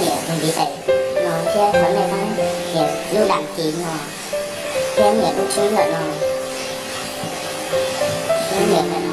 Niam tus ntiv tes no thiab thov nej pab nias lub đăng ký no thiab nias lub chuab ntawm no, nias ntawm